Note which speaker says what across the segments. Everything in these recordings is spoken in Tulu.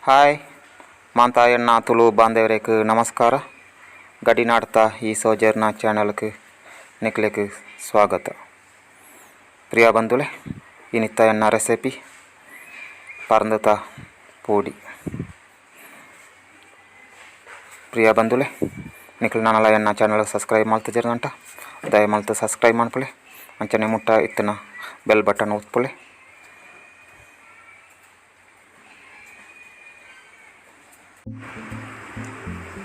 Speaker 1: ಹಾಯ್ ಮಾಂತಾಯಣ್ಣ ತುಳು ಬಾಂಧವರೇಕ್ ನಮಸ್ಕಾರ. ಗಡಿನಾಡ್ತ ಈ ಸೋಜರ್ನ ಚಾನಲ್ಗೆ ನಿಕ್ಲೆಗ್ ಸ್ವಾಗತ. ಪ್ರಿಯ ಬಂಧುಲೆ, ಇನಿತ್ತ ಎನ್ನ ರೆಸಿಪಿ ಪರಂದತ ಪೋಡಿ. ಪ್ರಿಯ ಬಂಧುಲೆ, ನಿಕ್ಲ್ ನಾನಲ ಎನ್ನ ಚಾನಲ್ ಸಬ್ಸ್ಕ್ರೈಬ್ ಮಲ್ತಜರ್ನಂಟ ದಯ ಮಲ್ತು ಸಬ್ಸ್ಕ್ರೈಬ್ ಮನ್ಪುಲೆ. ಅಂಚನೆ ಮುಟ್ಟ ಇತ್ತನ ಬೆಲ್ ಬಟನ್ ಒತ್ಪುಲೆ.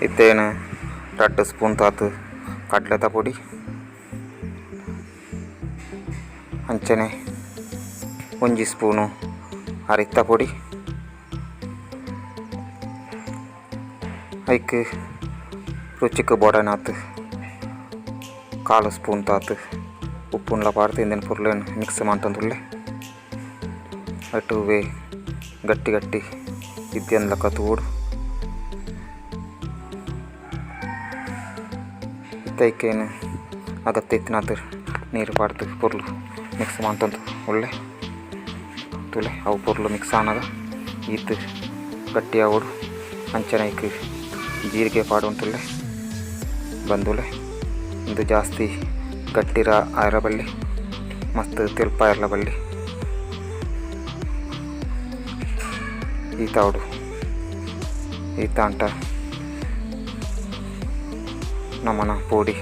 Speaker 1: ಇತ್ತೇನು 2 ಸ್ಪೂನ್ ತಾತು ಕಡಲೆತ ಪೊಡಿ, ಅಂಚನೆ 1 ಸ್ಪೂನು ಅರಿತ ಪೊಡಿ, ಐಕ್ ರುಚಿಕ್ ಬೋಡನಾತು 1/4 ಸ್ಪೂನ್ ತಾತು ಉಪ್ಪುನ್ಲ ಪಾಡ್ದು ಇಂದೆನ್ ಪೊರ್ಲೆನ್ ಮಿಕ್ಸ್ ಮಂತೊಂದುಲ್ಲೆ. ಅಟುವೆ ಗಟ್ಟಿ ಗಟ್ಟಿ ಇದ್ಯನ್ಲಕ ತೂಡು. ಇತ್ತೈಕೇನು ಅಗತ್ಯ ಇತ್ತಿನಾತು ನೀರು ಪಾಡ್ದು ಪೊರ್ಲು ಮಿಕ್ಸ್ ಮಂತೊಂದು ಒಳ್ಳೆ ತುಲೆ. ಅವು ಪೊರ್ಲು ಮಿಕ್ಸ್ ಆನಗ ಈತ್ ಗಟ್ಟಿ ಆವೊಡು. ಅಂಚನೆ ಐಕ್ ಜೀರಿಗೆ ಪಾಡೊಂತುಲ್ಲೆ ಬಂದುಲೆ. ಇಂದು ಜಾಸ್ತಿ ಗಟ್ಟಿರ ಆಯರ ಬಲ್ಲಿ, ಮಸ್ತ್ ತೆಲ್ಪ ಆಯರ್ಲ ಬಲ್ಲಿ. ಈತಾವಡು ಈತಾಂಟ ನಮನ ಪೋಡಿ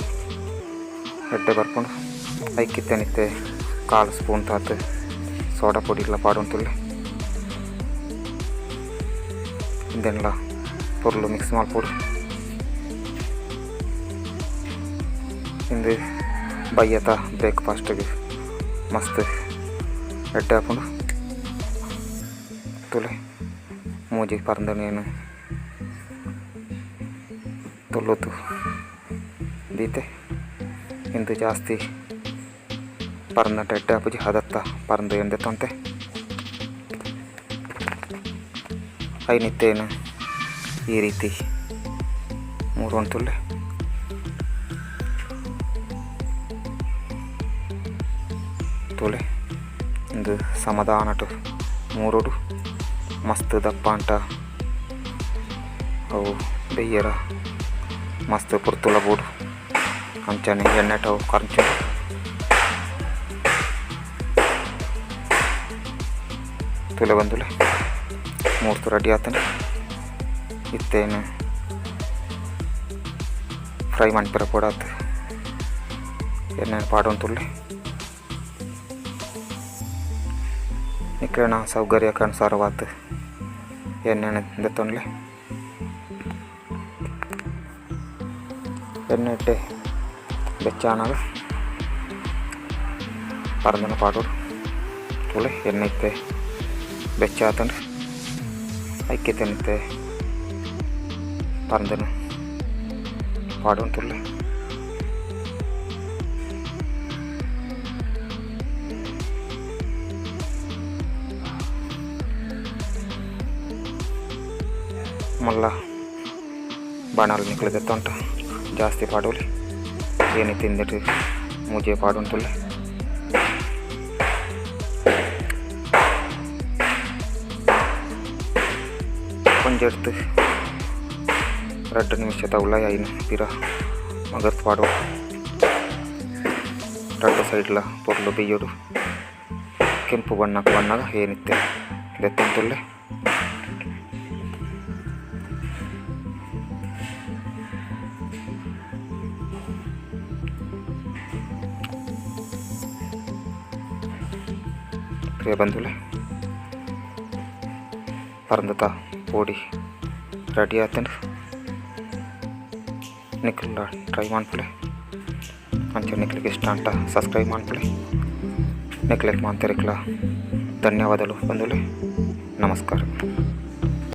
Speaker 1: ಎಡ್ಡೆ ಬರ್ಪುಂಡು. ಐಕಿತ್ತನಿತ್ತೆ 1/4 ಸ್ಪೂನ್ ತಾತು ಸೋಡಾ ಪೊಡಿಲ ಪಾಡೊಂತುಲ್ಲೆ. ಇಂದೆನ್ಲ ಪೊರ್ಲು ಮಿಕ್ಸ್ ಮಲ್ಪೊಡು. ಇಂದು ಬಯ್ಯತ ಬ್ರೇಕ್ಫಾಸ್ಟ್ಗೆ ಮಸ್ತ್ ಎಡ್ಡೆ ಆಪುಂಡು. ತುಲೆ ಮೂಜಿ ಪರಂದನೇನು ತುಲ್ಲುತು ದೀತೆ. ಇಂದು ಜಾಸ್ತಿ ಪರಂದಂಟ ಎಡ್ಡೆ ಆಪುಜಿ, ಹದತ್ತ ಪರಂದು ಎಂದೆತ್ತೊಂತೆ. ಐನಿತ್ತೇನು ಈ ರೀತಿ ಮೂರು ತುಲ್ಲೆ. ತುಲೆ ಇಂದು ಸಮಾಧಾನಟು ಮೂರೋಡು ಮಸ್ತ್ ದಪ್ಪಾಂಟ ಅವು ಬೆಯ್ಯರ ಮಸ್ತ್ ಪೊರ್ತುಲ ಬೋಡು. ಅಂಚನೆ ಎಣ್ಣೆಟವು ಕರ್ಂಚು ತುಲೆ ಬಂದುಲೆ ಮೂರ್ತು ರೆಡಿ ಆತನೆ. ಇತ್ತೇನು ಫ್ರೈ ಮನ್ಪೆರ ಪೋಡಾತು ಎಣ್ಣೆ ಪಾಡೊಂತುಲ್ಲೆ. ನಿಕ್ಲೆನ ಸೌಕರ್ಯಕ್ಕೆ ಅನುಸಾರವಾತು ಎಣ್ಣೆ ದೆತ್ತೊನ್ಲೆ. ಎಣ್ಣೆ ಇಟ್ಟೆ ಬೆಚ್ಚಾನಾಗ ಪರಂದನ ಪಾಡೋಡು. ತುಲೆ ಎಣ್ಣೆ ಇತ್ತೆ ಬೆಚ್ಚಾತಂಡು ಐಕ್ಯತೆನಿತ್ತೆ ಪರಂದನ ಪಾಡೊಂತುಲ್ಲೆ. ಮಲ್ಲ ಬಾಣಾಲು ನಿಕ್ಲೆ ದೆತ್ತೊಂಟ ಜಾಸ್ತಿ ಪಾಡೋಲಿ. ಏನಿ ತಿಂದಿಟ್ಟು ಮೂಜೆ ಪಾಡೊಂತುಲ್ಲೆ. ಒಂಜೆಡ್ತು 2 ನಿಮಿಷ ತೌಲ ಐನು ಪಿರ ಮಗರ್ತ್ ಪಾಡೋ. 2 ಸೈಡ್ಲ ಪೊರ್ಲು ಬೆಯ್ಯೋಡು. ಕೆಂಪು ಬಣ್ಣಕ್ಕೆ ಬಣ್ಣಗ ಏನಿತ್ತೆ ದೆತ್ತೊಂತುಲ್ಲೆ. ಪ್ರಿಯ ಬಂಧುಲೆ, ಪರಂದತ ಪೋಡಿ ರೆಡಿ ಆತಂಡು. ನಿಕ್ಲ ಟ್ರೈ ಮನ್ಪುಲೆ. ಅಂಚ ನಿಕ್ಲಿಗೆ ಇಷ್ಟ ಅಂಟ ಸಬ್ಸ್ಕ್ರೈಬ್ ಮನ್ಪುಲೆ. ನಿಕ್ಲೆಗ್ ಮಾಂತೆರೆಗ್ಲ ಧನ್ಯವಾದಗಳು ಬಂಧುಲೆ. ನಮಸ್ಕಾರ.